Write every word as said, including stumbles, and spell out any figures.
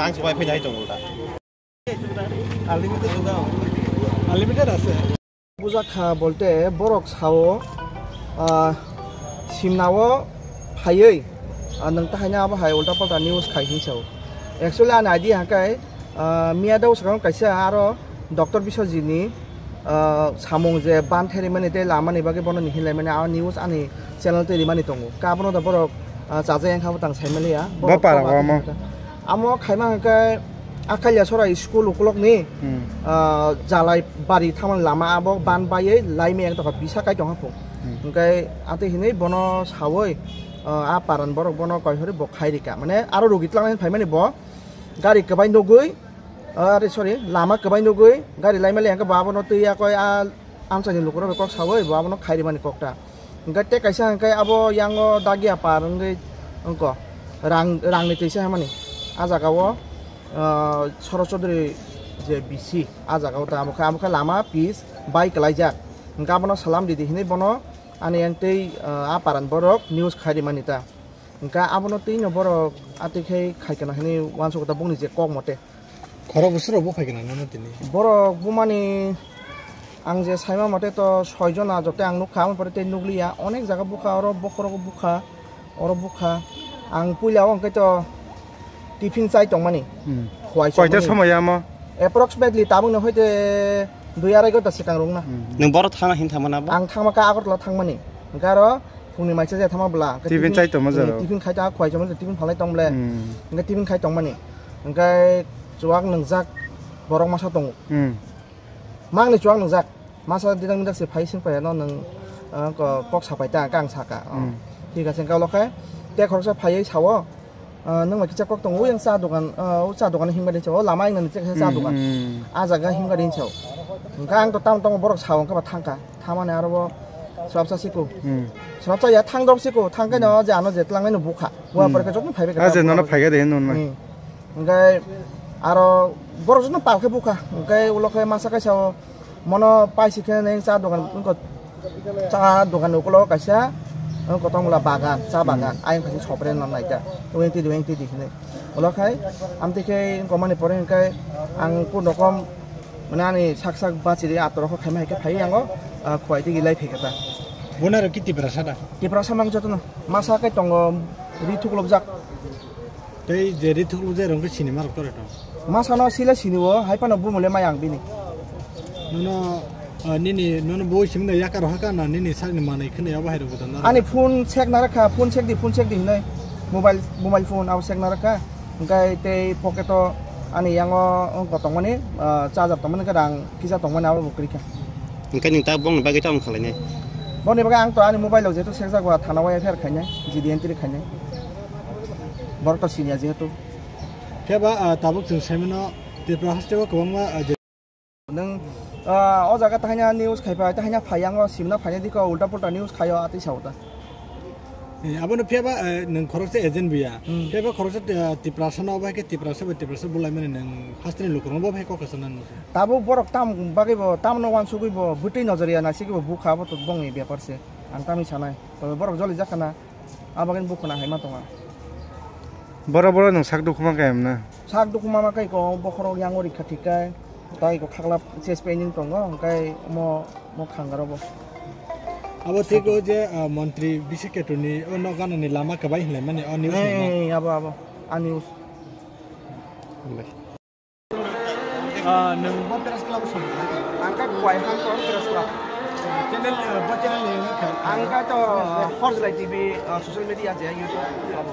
Ang se bai phai nai tongo da. Unlimited to go. Unlimited ase. Bujak kha bolte borok sao, ah, simnao phaiwi, ah, nwng tahaino abo hai ulta palta news khai hin sao. Actually ani idea hwnkhe, ah, miya dao swkang kaisa aro Doctor Biswajit ni, ah, samung je ban theri mani tei lama ni bagwi bono ni hinlai mani, ah, news ani channel tei rimani tongo. Ka abono da borok, ah, chajak yang kha bo tang sai mani ya. Bo para kok amo. Amo khaima hwnkhe Akalia Sora school ukulok ni, hmm, ah, Jalai bari thamani lama abo ban baiwi laimai ang tokha bisa kai tongha phung. Hmm. Hwnkhe atwi hinwi bono sawi, ah, a paran borok bono koi hori bo khai rika. Mane aro rugi twlang phaimani bo gari kwbai nugwi, ah, re, sorry, lama kwbai nugwi gari laimai le hwnkhe bo abono twi yakoi a amchaini lukurok bai kok sawi bo abono khai rimani kok ta. Hwnkhe tei kaisa hwnkhe abo yango Dagia par wngwi wngkha. Rang, rangni twisa hwnmani. A jagao, ah, Sorochondri je B C, a jagao ta amo khe, amo khe lama pis bai kwlaijak. Hwnkhe abono salam ridi hinwi bono ani yang tei, ah, a paran borok news khai rimani ta. Hwnkhe abono twi no borok atwi khe khai kana hinwi uansukha ta bongni je kok mote. Khorok bwswk rok bo phai kana nono tini? Borok bumani ang je saima mote to soi jona joto ang nukha, aboni pore tei nukliya. Onek jaga bukha, oro bokhorogo bukha, oro bukha. Ang puila o hwnkhe to tiffin chai tongmani. Hmm. Khwai Koita chongmani. Somoi amo? Approximately tabukni hoite dui arai ghonta swkang rwngna. Hmm. Nwng boro thangna hin thangmani abo? Ang thangma kha Agartala thangmani. Hwnkhe aro phungni maisa je thangma bwla. Hwnkhe tiffin chai tongma jaro? Tiffin khai ta khwai chongmani, tiffin phalai tong ble. Hmm. Hwnkhe tiffin khai tongmani. Hwnkhe chuwak nwngjak borok masa tongo. Hmm. Mangni chuwak nwngjak. Masa didak midak se phai sing phaiyano nwng, ah, ko-, kok sapai ta, hwnkhe ang saka. Oh. Hmm. Thik ase, hwnkhe ulo khe tei khoroksa phaiwi sao, ah, nwng bai kisa kok tongo, yang cha dogan, ah, o cha dogan himba rinsa, o lama wngna ni cha Hmm, dogan. Hmm. A jaga himba rinsa. Hwnkhe ang to tamo tamo borok sao, hwnkhe ba thangkha. Thamani aro bo swrapsa siko. Hmm. Swrapsa ya thangdrop siko, thangkhe no Hmm. je ano je twlangnai no bukha. Bua Hmm. pore khe joto phaibai khe Ah, je tamo nono bukha. Phaikha de hinwi nunmai. Hmm. Hwnkhe aro borok joto pal khe bukha. Hwnkhe ulo khe masa kaisa o mono paisi khe neng cha dogan wngkha. Cha dogan ni ukulo kaisa wngkha tongmula bagan, cha Hmm. bagan. Ayang khaisa sopre no naikha. Wengti di, wengti di hinwi. Ulo khai amtwi khe wngkha mani pore hwnkhe ang kun rokom Mane ani sak sak bachiri atorok khaima hai khe phai yango, ah, khwai tigi lai phaikha ta. Bonaro ki Tiprasa da? Tiprasa mang jotono. Masa kai tongo ri thuklopjak. Tei je ri thuklopjak rong khe sinima rok tore tong. Masa no sila sini o, hai phano bumule mai ang bini. Nono, ah, nini, nono boi simno yakar haka na nini sakni manai khne abo hai rok dan. Ani phone check na rakha, phone check di, phone check di hinai. Mobile, mobile phone abo check na rakha. Hwnkhe tei pocket o ani yango wngkha tongmani, ah, charger tongmani, hwnkhe rang kisa tongmani abo bo kwrwi kha. Hwnkhe nwng ta bongni bagwi tamo khlainai? Bongni bagwi ang to ani mobile o jehetu sekjak ba thana o F I R khainai, G D entry khainai. Borok to siniya jehetu. Phiya ba, ah, tabuk chwng saimano Tripura haste o kwbangma, ah, je- Nwng, ah, o jaga tahaina news khaipa, tahaina phai, ang o simna phaina dikho ulta pulta news khaio, atwi sao ta. Eh, abono phiya ba, eh, nwng khoroksa agent buya. Hmm. Phiya ba khoroksa, eh, Tiprasa no, obo hai khe Tiprasa bai Tiprasa bulai mani nwng hasteni lukurok no bo hai kok kasa nang nukha. Tabuk borok tam bagwi bo, tamno wansugwi bo, bwtwi nojoriya naisingwi bo bukha, abo to bongni bepar se. Ang tamni sanai. Tobe borok joli jakha na. Abagin bukhuna hai ma tongo. Boro boro nwng sak dukhu ma kaya mna? Sak dukhu ma ma kai ko bokhorok yango rikha thik kai. Tai ko khakla chest pain tongo, hwnkhe mo, mo khangaro bo. Abo thik o je, ah, montri Bisi Ketuni o nok ganani lama kwbai hinlai mani o news ni no? Ei, abo, abo. A news. Ah, nwng bo press club song. Ang kha Kwai Hang tong press club. Channel, ah, bo channel ni wngkha. Ang kha to, ah, Horjlai T V, ah, social media je YouTube abo.